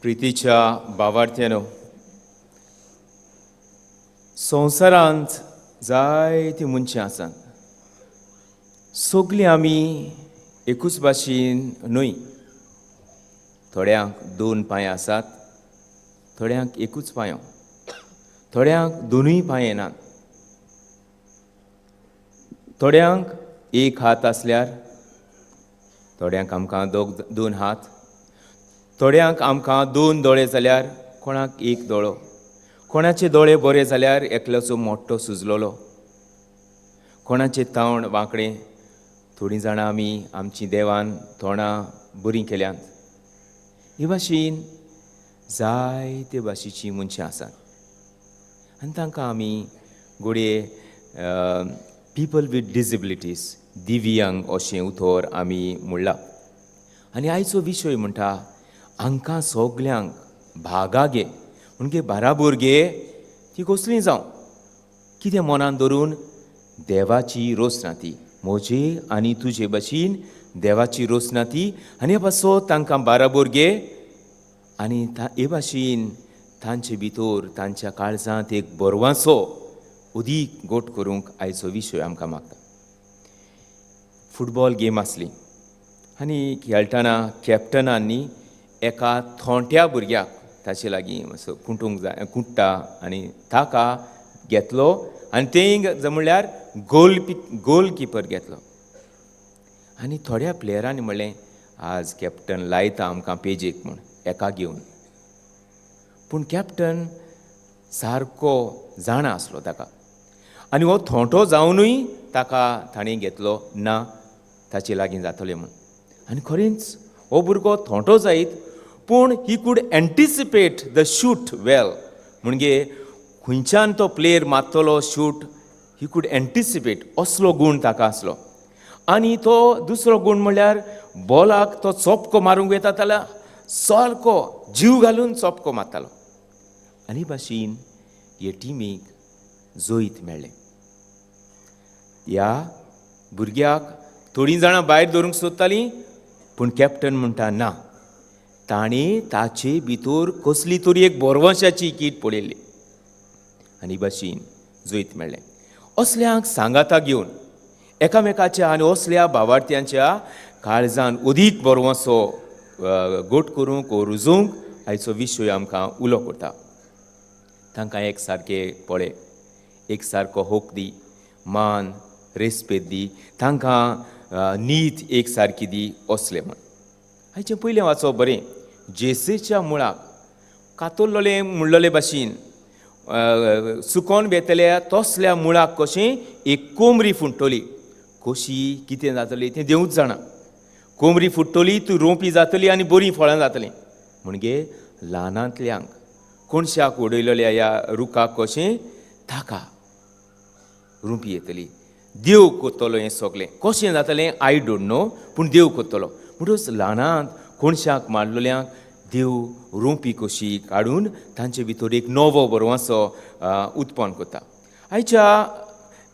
प्रितीच्या भावार्थ्यानो, संवसारांत जायतीं मनशां आसात. सगलीं आमी एकूच भाशेन न्हय. थोड्यांक दोन पांय आसात, थोड्यांक एकूच पांयो, थोड्यांक दोनूय पांय येनात, थोड्यांक एक हात आसल्यार थोड्यांक आमकां दोग दोन हात, थोड्यांक आमकां दोन दोळे जाल्यार कोणाक एक दोळो, कोणाचे दोळे बरे जाल्यार एकल्याचो मोठो सुजलोलो, कोणाचे तोंड वांकडें. थोडीं जाणां आमी आमची देवान तोंडां बरीं केल्यांत. हे भाशेन जायते भाशेचीं मनशां आसात आनी तांकां आमी घडये पिपल वीथ डिजेबिलिटीज, दिव्यांग अशें उतर आमी म्हणलां. आनी आयचो विशय म्हणटा, हांकां सगल्यांक भागा घे, म्हणजे बाराबोर घे, ती कसली जावं. कितें मनान धरून? देवाची रोसना ती, म्हजे आनी तुजे भाशेन देवाची रोसना ती. आनी हे पासत तांकां बाराबोर घे आनी हे भाशेन तांचे भितर, तांच्या काळजांत एक बरवाचो अदीक गोट करूंक आयचो विशय आमकां मागता. फुटबॉल गेम आसली आनी खेळटना कॅप्टनांनी एका थोंट्या भुरग्याक ताचे लागीं असो कुटूंक जाय कुट्टा आनी ताका घेतलो आनी तें म्हणल्यार गोल किपर घेतलो. आनी थोड्या प्लेयरांनी म्हणलें, आज कॅप्टन लायता आमकां पेजेक म्हूण एका घेवन. पूण कॅप्टन सारको जाणा आसलो ताका आनी हो थोंटो जावनूय ताका ताणें घेतलो ना, ताचे लागीं जातलें म्हूण. आनी खरेंच हो भुरगो थोंटो जायत पूण he could anticipate the shoot well. म्हणजे खंयच्यान तो प्लेयर मारतलो शूट, he could anticipate, असलो गूण ताका आसलो. आनी तो दुसरो गूण म्हणल्यार बॉलाक तो चोपको मारूंक वता जाल्यार सारको जीव घालून चोपको मारतालो. आनी भाशेन हे टिमीक जैत मेळ्ळें. ह्या भुरग्याक थोडीं जाणां भायर धरूंक सोदतालीं, पूण कॅप्टन म्हणटा ना, ताणें ताचे भितर कसली तरी एक बोरवंशाची कीट पळयल्ली आनी भाशेन जैत मेळ्ळें. असल्यांक सांगाता घेवन एकामेकाच्या आनी असल्या भावार्थ्यांच्या काळजान अदीक बरवंसो गोट करूंक वो रुजोवंक आयचो विशय आमकां उलो करता. तांकां एक सारके पळय, एक सारको होक दी, मान रेस्पेद दी, तांकां नीत एक सारकी दी असलें म्हण. आयचें पयलें वाचप बरें. जेसेच्या मुळाक कातरलोलें म्हणलोले भाशेन सुकोन वेतल्या तसल्या मुळाक कशें एक कोमरी फुट्टली. कशी कितें जातली तें देवूच जाणा. कोमरी फुट्टली, तूं रोंपी जातली आनी बरीं फळां जातलीं. म्हणजे ल्हानांतल्यांक कोणशाक उडयलेल्या ह्या रुखाक कशें ताका रुंपी येतली. देव करतलो हें सगलें. कशें जातलें I don't know, पूण देव करतलो. म्हणटच ल्हानांत कोणशाक मारलेल्यांक देव रोंपी कशी काडून तांचे भितर एक नवो बरवांचो उत्पन्न करता. आयच्या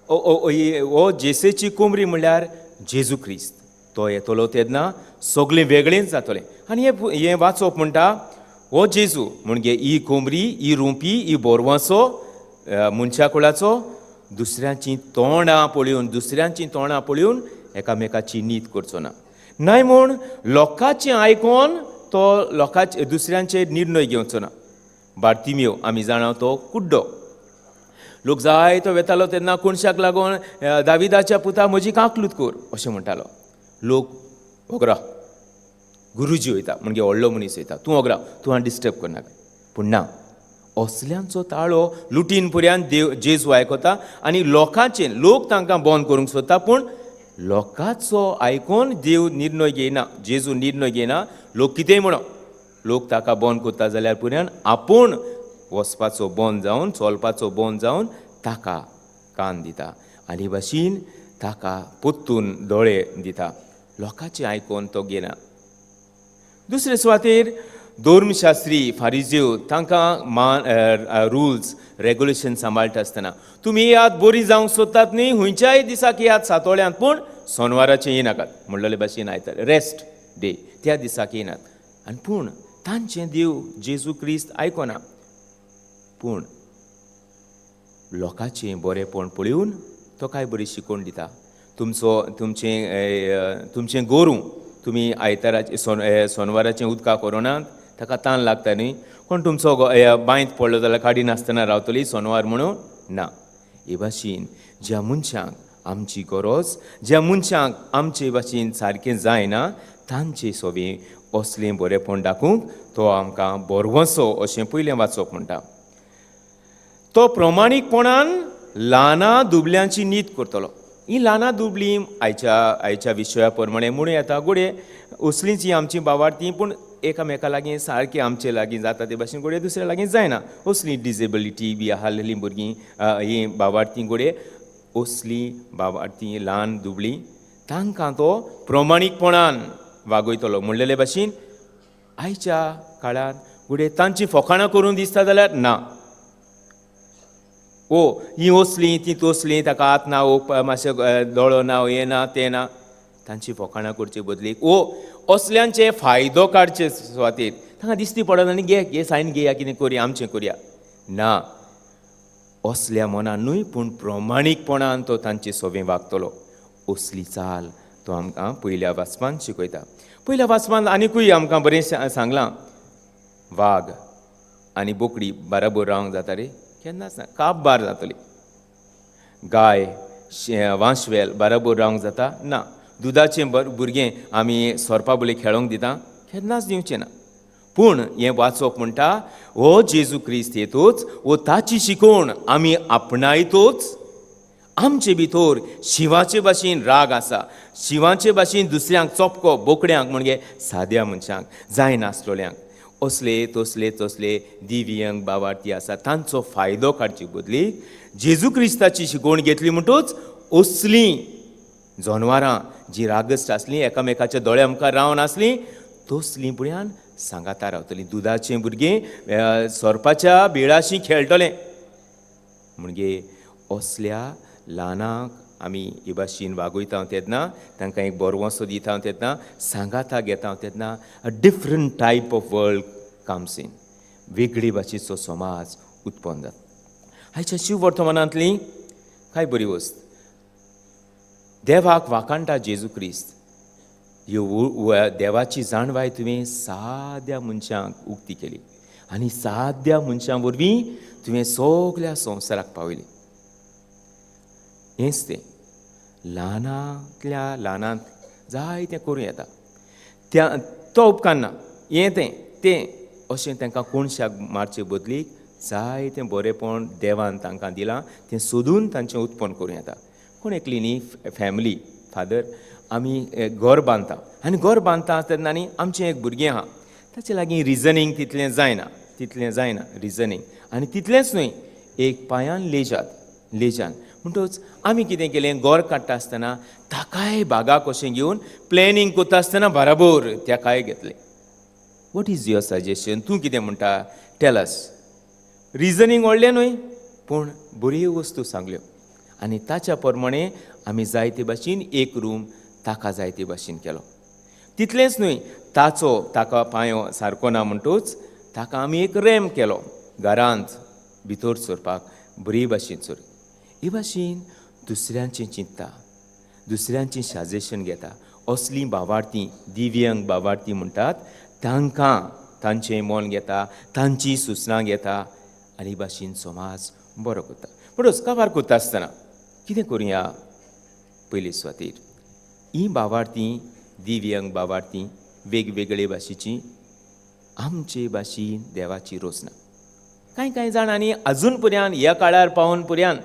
हो जेसेची कोमरी म्हणल्यार जेजू क्रिस्त. तो येतलो तेन्ना सगळें वेगळेंच जातलें. आनी हें वाचप म्हणटा, हो जेजू म्हणजे ही कोमरी, ही रोंपी, ही बोरवांचो मनशा कुळाचो दुसऱ्यांचीं तोंडां पळोवन, दुसऱ्यांचीं तोंडां पळोवन एकामेकाची नीत करचो ना. नाय म्हूण लोकांचें आयकोन तो लोकांचे दुसऱ्यांचेर निर्णय घेवचो ना. बार्तिम्यो आमी जाणा तो कुड्डो. लोक जायतो वेतालो तेन्ना कोणशाक लागून दाविदाच्या पुता म्हजी काकलूत कर अशें म्हणटालो. लोक ओगरा गुरुजी वयता म्हणजे व्हडलो मनीस वयता, तूं ओगरा, तूं आनी डिस्टर्ब करनाका. पूण ना, असल्यांचो ताळो लुटीन पुऱ्यान देव जेजू आयकता आनी लोकांचे लोक तांकां बंद करूंक सोदता, पूण लोकांचो आयकून देव निर्णय घेयना, जेजू निर्णय घेयना. लोक कितेंय म्हणो, लोक ताका बंद करता जाल्यार पुऱ्यान आपूण वचपाचो बंद जावन, चलपाचो बंद जावन ताका कान दिता आनी भाशेन ताका परतून दोळे दिता. लोकांचें आयकून तो घेना. दुसरे सुवातेर धर्मशास्त्री फारिज्यो तांकां मान रुल्स रेगुलेशन सांबाळटा आसतना, तुमी येयात, बरी जावंक सोदतात न्ही, खंयच्याय दिसाक येयात सातोळ्यांत, पूण सोनवाराचें येयनाकात. म्हणलेले भाशेन आयतार रेस्ट डे, त्या दिसाक येयनात. आनी पूण तांचें देव जेजू क्रिस्त आयकना, पूण लोकांचें बरेंपण पळोवन तो काय बरी शिकोवन दिता. तुमचो तुमचें तुमचें गोरूं तुमी आयताराचें सोनवाराचें उदकाक व्हरोनात, ताका तान लागता न्ही, कोण तुमचो बांयत पडलो जाल्यार काडिनासतना रावतली सोनवार म्हणून ना. हे भाशेन ज्या मनशांक आमची गरज, ज्या मनशांक आमचे भाशेन सारकें जायना तांचे सोबें असलें बरेंपण दाखोवंक तो आमकां बरवसो अशें पयलें वाचप म्हणटा. तो प्रमाणीकपणान ल्हाना दुबल्यांची नीत करतलो. ही ल्हाना दुबली आयच्या आयच्या विशया प्रमाणे म्हणूं येता घडये असलींच ही आमची बावार्थी, पूण एकामेका लागीं सारकी आमचे लागीं जाता ते भाशेन घडये दुसऱ्या लागीं जायना. असली डिजेबिलिटी बी आसलेलीं भुरगीं हीं बावार्थी घडये असली बावार्थी ल्हान दुबळी तांकां तो प्रमाणीकपणान वागयतलो. म्हणलेले भाशेन आयच्या काळांत घडये तांची फकाणां करून दिसता जाल्यार ना, ओ ही असली ती तसली, ताका हात ना, ओ मातशें दोळो ना, हें ना तें ना, तांची फकाणां करचे बदलीक ओ असल्यांचे फायदो काडचे सुवातेर तांकां दिसती पडना आनी घे घे सायन घेया कितें करुया आमचें करुया ना. असल्या मनान न्हय पूण प्रमाणीकपणान तो तांचे सोबें वागतलो. असली चाल तो आमकां पयल्या वाचपान शिकयता. पयल्या वाचपान आनिकूय आमकां बरें सांगलां, वाग आनी बोकडी बराबर रावंक जाता रे? केन्नाच ना, काबार जातली. गाय वांशवेल बराबर रावंक जाता? ना. दुदाचें भुरगें आमी सोरपा बोले खेळोंक दिता? केन्नाच दिवचें ना. पूण हें वाचप म्हणटा हो जेजू क्रिस्त येतोच, वो ताची शिकवण आमी आपणायतोच आमचे भितर शिंवाचे भाशेन राग आसा, शिंवाचे भाशेन दुसऱ्यांक चोपको, बोकड्यांक म्हणजे साद्या मनशांक जायनासलोल्यांक असले तसले तसले दिव्यांग बावार्थी आसा तांचो फायदो काडचे बदली जेजू क्रिस्ताची शिकवण घेतली म्हणटूच असलीं जनवरां जी रागस्ट आसलीं एकामेकाच्या दोळ्या मुखार रावन आसलीं तसलीं पुण्यान सांगाता रावतलीं. दुदाचें भुरगें सोरपाच्या बिळाशी खेळटलें. म्हणजे असल्या ल्हानांक आमी हे भाशेन वागयता तेन्ना, तांकां एक बरवसो दिता तेन्ना, सांगाता घेता तेन्ना a different type of world comes in, वेगळे भाशेचो समाज उत्पन्न जाता. आयच्या शिव वर्तमानांतली काय बरी वस्त, देवाक वाखाणटा जेजू क्रिस्त. ह्यो देवाची जाणवाय तुवें साद्या मनशांक उक्ती केली आनी साद्या मनशां वरवीं तुवें सगल्या संवसाराक पावयली. हेंच तें ल्हानांतल्या ल्हानांत जायतें करूं येता, त्या तो उपकारना हें तें तें अशें तांकां कोणशाक मारचे बदलीक जायतें बरेंपण देवान तांकां दिलां तें सोदून तांचें उत्पन्न करूं येता. कोण एकली न्ही फॅमिली फादर आमी घर बांदता आनी घर बांदता तेन्ना न्ही आमचें एक भुरगें आहा ताचे लागीं रिजनींग तितलें जायना, तितलें जायना रिजनींग, आनी तितलेंच न्हय एक पांयान लेजात लेजान म्हणटच आमी कितें केलें, घर काडटा आसतना ताकाय बागा कशें घेवन प्लॅनिंग करता आसतना बराबर ताकाय घेतलें. What is your suggestion, तूं कितें म्हणटा, टेल अस. रिजनींग व्हडलें न्हय पूण बऱ्यो वस्तू सांगल्यो आनी ताच्या प्रमाणे आमी जायते भाशेन एक रूम ताका जायते भाशेन केलो. तितलेंच न्हय ताचो ताका पांयो सारको ना म्हणटूच ताका आमी एक रॅम केलो घरांत भितर सरपाक बरी भाशेन सर. हे भाशेन दुसऱ्यांचें चिंतता, दुसऱ्यांचें सजेशन घेता, असलीं बावार्थी दिव्यांग बावार्थी म्हणटात तांकां तांचें मन घेता, तांची सुचना घेता आनी भाशेन समाज बरो करता. म्हणटच काबार करता आसतना कितें करुया, पयले सुवातेर ही बावार्थी दिव्यांग बावार्थी वेगवेगळे भाशेची आमचे भाशेन देवाची रोचना. कांय कांय जाणांनी अजून पर्यंत ह्या काळार पावून पर्यंत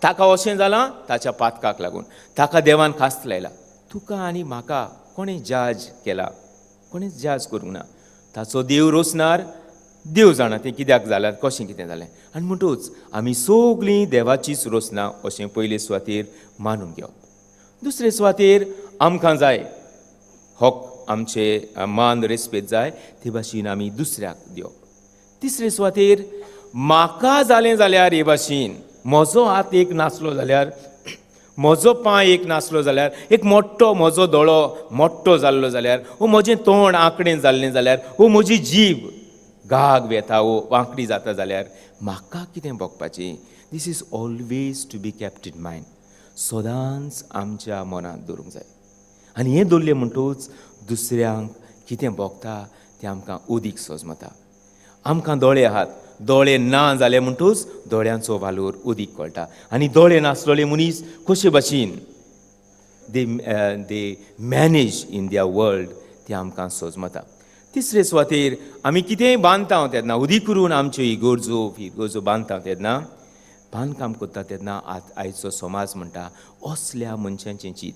ताका अशें जालां ताच्या पातकाक लागून ताका देवान खास्त लायला. तुका आनी म्हाका कोणें जाज केला, कोणें जाज करूंक ना. ताचो देव रोसणार, देव जाणा तें कित्याक जालें कशें कितें जालें. आनी म्हणटूच आमी सगळीं देवाचीच रोसना अशें पयले सुवातेर मानून घेवप. दुसरे सुवातेर आमकां जाय हक, आमचे मान रेस्पेद जाय ते भाशेन आमी दुसऱ्याक दिवप. तिसरे सुवातेर म्हाका जालें जाल्यार हे भाशेन म्हजो हात एक नासलो जाल्यार म्हजो पांय एक नासलो जाल्यार, एक मोठो म्हजो दोळो मोठो जाल्लो जाल्यार, वो म्हजें तोंड आंकडें जाल्लें जाल्यार, वो म्हजी जीब गाग वेता वो वांकडी जाता जाल्यार म्हाका कितें भोगपाचें? This is always to be kept in mind. सदांच आमच्या मनांत दवरूंक जाय. आनी हें दवरलें म्हणटूच दुसऱ्यांक कितें भोगता तें आमकां उदीक सोजमता. आमकां दोळे आहात, दोळे ना जाले म्हणटूच दोळ्यांचो वालोर उदीक कळटा. आनी दोळे नासलेले मनीस कशे भाशेन they manage in their world तें आमकां सोजमता. तिसरे सुवातेर आमी कितेंय बांदता तेन्ना, उदीक करून आमच्यो इगोर्जो फिगोर्जो बांदता तेन्ना, बांदकाम करता तेन्ना आयचो समाज म्हणटा असल्या मनशांचें चीत,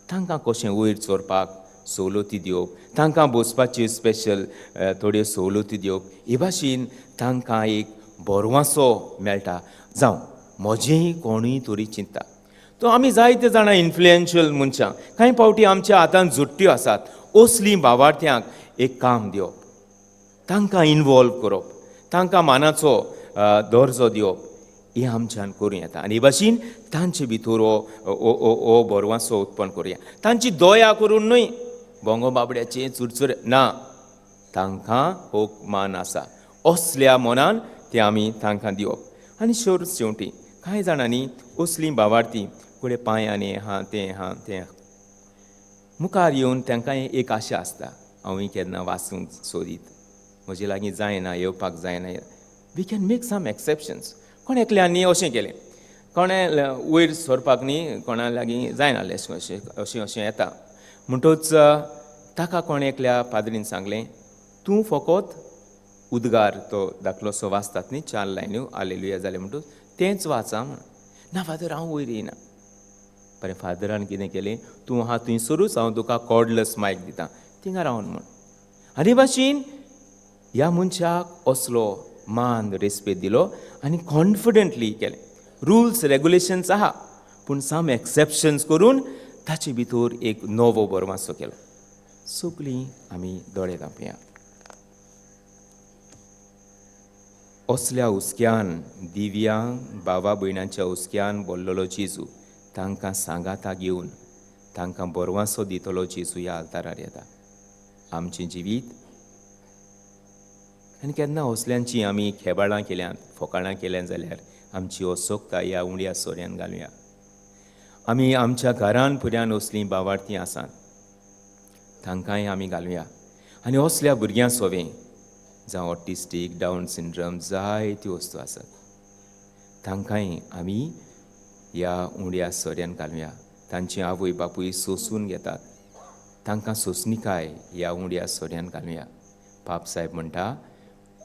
तांकां कशें वयर चोरपाक सवलती दिवप, तांकां बसपाच्यो स्पेशल थोड्यो सवलती दिवप, हे भाशेन तांकां एक बरवासो मेळटा. जावं म्हजेंय कोणूय तरी चिंत्ता. तो आमी जायते जाणां इन्फ्लुएन्शियल मनशां कांय फावटी आमच्या हातान जुट्ट्यो आसात, असलीं बावार्थ्यांक एक काम दिवप, तांकां इनवॉल्व करप, तांकां मानाचो दर्जो दिवप, हें आमच्यान करूं येता. आनी हे भाशेन तांचे भितर हो हो बरवासो उत्पन्न करुया. तांची दया करून न्हय, बोंगो बाबड्याचें चुरचुर ना, तांकां हो मान आसा असल्या मनान तें आमी तांकां दिवप. आनी शेवटी कांय जाणांनी असलीं बावार्थी फुडें पांयांनी आहा तें आहा तें मुखार येवन तांकां एक आशा आसता, हांवूय केन्ना वाचूंक सोदीत, म्हजे लागीं जायना, येवपाक जायना. We can make some exceptions. कोण एकल्यांनी अशें केलें, कोणें वयर सरपाक न्ही कोणा लागीं जायना अशें अशें अशें अशें येता म्हणटूच ताका कोण एकल्या पाद्रीन सांगलें, तूं फकत उद्गार तो धाकलोसो वाचतात न्ही 4 लायन्यो आलेलुया जालें म्हणटूच तेंच वाचा म्हण. ना फादर हांव वयर येयना. बरें फादरान कितें केलें, तूं आहा थंयसरूच हांव तुका कॉर्डलस मायक दिता, थिंगा रावन म्हण. आनी भाशेन ह्या मनशाक असलो मान रेस्पेद दिलो आनी कॉन्फिडंटली केलें. रुल्स रेगुलेशन्स आहा पूण सम एक्सेप्शन्स करून ताचे भितर एक नवो बरवासो केलो. सगळीं आमी दोळे धांपया. असल्या हुस्क्यान दिव्यांग बाबा भयणांच्या हुस्क्यान बोल्लोलो जेजू तांकां सांगाता घेवन तांकां बरवासो दितलो जेजू ह्या आल्तारार येता. आमचें जिवीत आनी केन्ना असल्यांची आमी खेबाळां केल्यांत, फोकाणां केल्यांत जाल्यार आमची असोकता ह्या उण्या सोऱ्यान घालुया. आमी आमच्या घरान पुऱ्यान असलीं बावार्थी आसात तांकांय आमी घालुया. आनी असल्या भुरग्यां सोवें जावं ऑटिस्टीक, डावन सिंड्रम जायत्यो वस्तू आसात तांकांय आमी ह्या उण्या सोऱ्यान घालुया. तांची आवय बापूय सोसून घेतात, तांकां सोंसणीकाय ह्या उण्या सोऱ्यान घालुया. पाप साहेब म्हणटा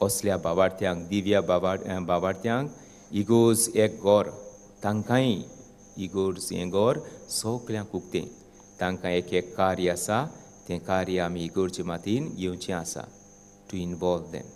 असल्या बावार्थ्यांक, दिव्या बावार्थ्यांक इगोर्ज एक गोर, तांकांय इगोर्ज हें गोर सगल्यांक उक्तें, तांकां एक एक कार्य आसा, तें कार्य आमी इगोर्जे मातयेन घेवचें आसा, टू इनवॉल्व देम.